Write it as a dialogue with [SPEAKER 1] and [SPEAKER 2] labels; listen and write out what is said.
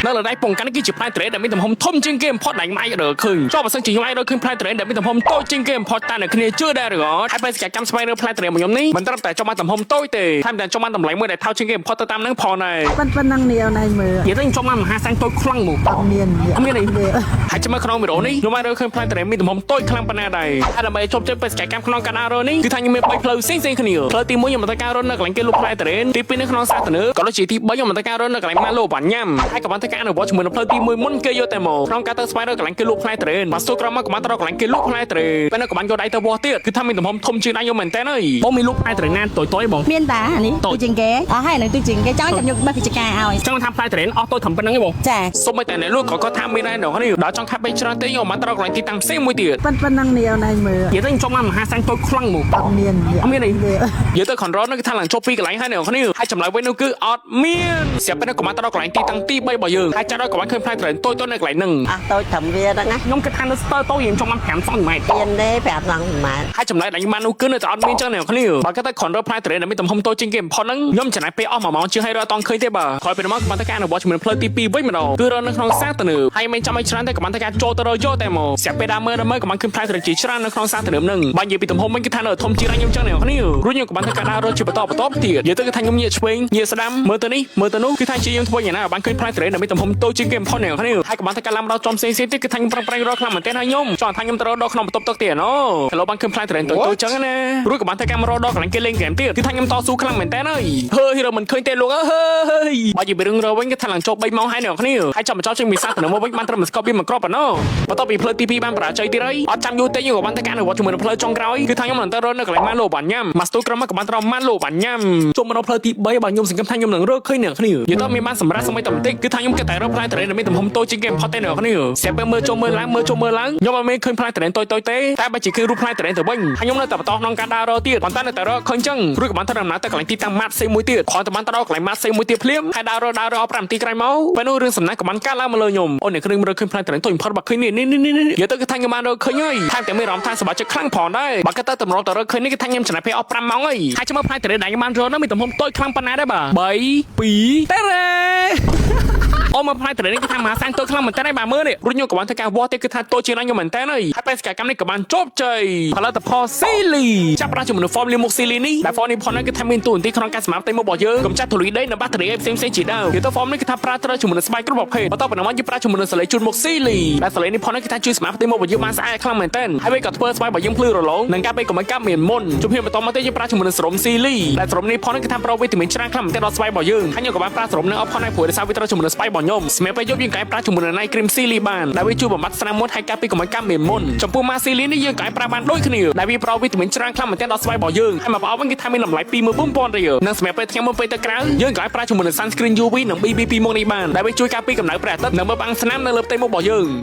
[SPEAKER 1] នៅលើដៃពងកាន់នេះគឺជាផ្លែទុរេនដែលមានទំហំធំជាងគេបំផុតដែលខ្ញុំអាចរកឃើញចុះបើសិនជាខ្ញុំអាចរកឃើញផ្លែទុរេនដែលមានទំហំតូចជាងគេបំផុតតើអ្នកគ្នាជឿដែរឬអត់ហើយបេសកកម្មស្វែងរកផ្លែទុរេនរបស់ខ្ញុំនេះមិនត្រឹមតែចង់បានទំហំតូចទេថែមទាំងចង់បានតម្លៃមួយដែលថោកជាងគេបំផុតទៅតាមនឹងផងដែរ
[SPEAKER 2] ប៉ុណ្ណឹងនេះអូនឯងមើល
[SPEAKER 1] និយាយទៅខ្ញុំចង់បានមហាសាំងតូចខ្លាំងមក
[SPEAKER 2] អត់មាន
[SPEAKER 1] អត់មានអីហើយចាំមើលក្នុងវីដេអូនេះខ្ញុំបានរកឃើញផ្លែទុរេនមានទំហំតូចខ្លាំងប៉ុណ្ណាដែរហើយដើម្បីជោគជ័យបេសកកម្មក្នុងការដើររកនេះគឺថាខ្ញុំមាន3ផ្លូវផ្សេងៗគ្នាផ្លូវទី1ខ្ញុំមិនត្រូវការរត់នៅកន្លែងគេលក់ផ្លែទុរេនទី2នៅក្នុងសាធារណៈក៏ដូចជាទី3ខ្ញុំមិនត្រូវការរត់នៅកន្លែងម៉ាឡូបាញ់ញ៉ាំហើយក៏បានធ្វើការអនុវត្តជាមួយនឹងផ្លូវទី1មុនគេយកតែមកក្នុងការទៅស្វែងរកកន្លែងគេលក់ផ្លែទុរេនបាទសួរក្រោមមកក៏បានទៅរកកន្លែងគេលក់ផ្លែទុរេនពេលនោះក៏បានយកដៃទៅវាស់ទៀតគឺថាមានទំហំធំជាងដៃខ្ញុំមែនតើអើយបងមានលក់ផ្លែទុរេនណាតូចៗបង
[SPEAKER 3] មានតាអានេះ
[SPEAKER 1] តូច
[SPEAKER 3] ទូជាងគេអស់ហើយនឹងទូជាងគេចង់ចាំយកបេះវិជ្ជការឲ្យ
[SPEAKER 1] ចង់ថាផ្លែទុរេនអស់តូចត្រឹមប៉ុណ្្នឹងឯងបង
[SPEAKER 3] ចា
[SPEAKER 1] សូម្បីតែអ្នកលក់ក៏គាត់ថាមានដែរអ្នកនេះដល់ចង់ខាត់បីច្រើនទេខ្ញុំបានទៅរកកន្លែងទីតាំងផ្សេងមួយទៀត
[SPEAKER 2] ប៉ុណ្ណឹងនេះអូនឯងមើល
[SPEAKER 1] និយាយទៅខ្ញុំចង់បានមហាសាំងតូចខ្លាំងមក
[SPEAKER 2] អត់មាន
[SPEAKER 1] អត់មានអីនិយាយទៅ control នោះគឺថាឡើងចុះពីកន្លែងហើយអ្នកគ្នាហើយចម្លើយវិញនោះគឺអត់មានស្រាប់ពេលនោះក៏បានទៅដល់កន្លែងទីតាំងទី3របស់យើងហើយចាំដល់ក៏បានឃើញផ្លែទុរេនតូចៗនៅកន្លែងហ្នឹង
[SPEAKER 4] អស់តូចត្រឹមវាហ្នឹងណា
[SPEAKER 1] ខ្ញុំគិតថានៅស្ទើរតូចយើងចង់បាន5សង់ម៉ែត្រ
[SPEAKER 4] មានទេ5សង់ម៉ែត្រ
[SPEAKER 1] ហើយចម្លើយដែលខ្ញុំបាននោះគឺនៅតែអត់មានចឹងអ្នកគ្នាបើគិតទៅ control ផ្លែទុរេនដែលមានទំហំតូចជាងគេបំផុតហ្នឹងខ្ញុំចំណាយពេលអស់1ម៉ោងជាងហើយរកអត់តង់ឃើញទេបាទក្រោយពេលមកក៏បានទៅការអនុវត្តជាមួយនឹងផ្លូវទី2វិញម្ដងគឺរកនៅក្នុងសាធារណៈហើយមិនចាំឲ្យច្រើនទេក៏បានទៅការចូលទៅរកយកតែមកស្រាប់ពេលដើរមើលដល់មើលក៏បានឃើញផ្លែទុរេនជាច្រើននៅក្នុងសាធារណៈហ្នឹងបើនិយាយពីទំហំវិញគឺថានៅធំជាងខ្ញុំចឹងអ្នកគ្នារួចខ្ញុំក៏បានធ្វើការដើររកជាបន្តបន្តទៀតនិយាយទៅគឺថាខ្ញុំញាកឆ្វេងញាកស្ដាំមើលទៅនេះមើលទៅនោះគឺថាជាយើងធ្វើយ៉ាងណាឲ្យបានឃើញផ្លែទុរេនដែលមានទំហំតូចជាងគេបំផុតអ្នកគ្នាហើយក៏បានធ្វើការឡាំដល់ចំផ្សេងៗទៀតគឺថាខ្ញុំប្រឹងប្រែងរកខ្លាំងមែនទែនហើយខ្ញុំចង់ថាខ្ញុំទៅរកដល់ក្នុងបន្ទប់ទឹកទៀតណូឥឡូវបានឃើញផ្លែទុរេនតូចៗចឹងណារួចក៏បានធ្វើការមករកដល់កន្លែងគេលេងហ្គេមទៀតគឺថាខ្ញុំតស៊ូខ្លាំងមែនទែនហើយហើយរកមិនឃើញទេលោកអើយបើនិយាយពីរឿងរកវិញគឺថាឡើងចូល3ម៉ោងហើយអ្នកគ្នាហើយចាំបញ្ចប់ចេញពីសាធារណៈមកវិញបានត្រឹមស្កប់វាមួយគ្រាប់ប៉ុណ្ណោះបន្ទាប់ពីផ្លូវទី2បានបរាជ័យទៀតហើយអត់ចាំយូរទេខ្ញុំក៏បានធ្វើការអនុវត្តជាមួយនឹងផ្លូវចុងក្រោយគឺថាខ្ញុំនឹងទៅរកនៅកន្លែងម៉ាឡូបានញ៉ាំម៉ាស្ទូក្រុមក៏បានត្រម៉ាឡូបានញ៉ាំចូលមកដល់ផ្លូវទី3បើខ្ញុំសង្ឃឹមថាខ្ញុំនឹងរកឃើញអ្នកគ្នានិយាយទៅមានបានសម្រាប់សម័យតែបន្តិចគឺថាខ្ញុំគិតតែរកផ្លែទុរេនដែលមានទំហំតូចជាងគេបំផុតទេអ្នកគ្នាស្រាប់ពេលមើលចូលមើលឡើងមើលចូលមើលឡើងខ្ញុំអត់មានឃើញផ្លែទុរេនតូចៗទេតែបើជាឃើញរូបផ្លែទុរេនទៅវិញហើយខ្ញុំនៅតែបន្តក្នុងការដើររកទៀតប៉ុន្តែនៅតែរកឃើញចឹងរួចក៏បានធ្វើដំណើរទៅកន្លែងទីតាំងម៉ាត់ផ្សេងមួយទៀតគ្រាន់តែបានទៅដល់កន្លែងម៉ាត់ផ្សេងមួយទៀតភ្លាមហើយដើររកដើររក5នាទីក្រោយមកពេលនោះរឿងសំណាងក៏បានកើតឡើងមកលើខ្ញុំអូនអ្នកគ្នាមើលឃើញផ្លែទុរេនតូចបំផុតបើឃើញនេះនេះនេះនេះនិយាយទៅគឺថាខ្ញុំបានរកឃើញហើយថែមទាំងមានអារម្មណ៍ថាសប្បាយចិត្តខ្លាំងផងដែរបើគិតទៅតម្រុំទៅរកឃើញនេះគឺថាខ្ញុំចំណាយពេលអស់5ម៉ោងហើយហើយចាំមើលផ្លែទុរេនដែលខ្ញុំបានរកនោះមានទំហំតូចខ្លាំងប៉ុណ្ណាដែរបាទ3 2តេរ៉េ អូមកផ្លែទុរេននេះគឺថាមហាសាំងតូចខ្លាំងមែនតើហើយបាទមើលនេះរួចខ្ញុំក៏បានធ្វើការវាស់ទៀតគឺថាតូចជាងខ្ញុំមែនតើហើយហើយបេសកកម្មនេះក៏បានជោគជ័យផលិតផលស៊ីលីចាប់ផ្ដើមជាមួយនឹង form លាមកស៊ីលីនេះដែល form នេះផងហ្នឹងគឺថាមានតួនាទីក្នុងការសម្អាតផ្ទៃមុខរបស់យើងកម្ចាត់ធូលីដីនិងបាក់តេរីផ្សេងៗជាដើមនិយាយទៅ form នេះគឺថាប្រើត្រូវជាមួយនឹងស្បែកគ្រប់ប្រភេទបន្ទាប់ពីនោះមកយើងប្រើជាមួយនឹងសាឡេជូតមុខស៊ីលីដែលសាឡេនេះផងហ្នឹងគឺថាជួយសម្អាតផ្ទៃមុខរបស់យើងបានស្អាតខ្លាំងមែនតើហើយវាក៏ធ្វើស្បែករបស់យើងភ្លឺរលោងនិងការពារកុំឲ្យកាប់មានមុនជំហានបន្តមកទៀតយើងប្រើជាមួយនឹងសេរ៉ុមស៊ីលីដែលសេរ៉ុមនេះផងហ្នឹងគឺថាប្រើវីតាមីនច្រើនខ្លាំងមែនទែនដល់ស្បែករបស់យើងហើយខ្ញុំក៏បានប្រើសេរ៉ុមនឹងអបផងដែរព្រោះដោយសារវាត្រូវជាមួយនឹងស្បែករបស់ខ្ញុំសម្រាប់ពេលយប់យើងក៏អាចប្រើជាមួយនឹង night cream ស៊ីលីបានដែលវាជួយបំបត្តិស្នាមមុនហើយការពារកុំឲ្យកាប់មានមុនចំពោះម៉ាស៊ីលីនេះយើងក៏អាចប្រើបានដូចគ្នាដែលវាប្រើវីតាមីនច្រើនខ្លាំងមែនទែនដល់ស្បែករបស់យើងហើយមកប្រអប់វិញគឺថាមានតម្លៃ24000រៀលនិងសម្រាប់ពេលថ្ងៃមុនពេលទៅក្រៅយើងក៏អាចប្រើជាមួយនឹង sunscreen UV និង BB ពីមុខនេះបានដែលវាជួយការពារកម្ដៅព្រះអាទិត្យនិងមើលបាំងស្នាមនៅលើផ្ទៃមុខរបស់យើង។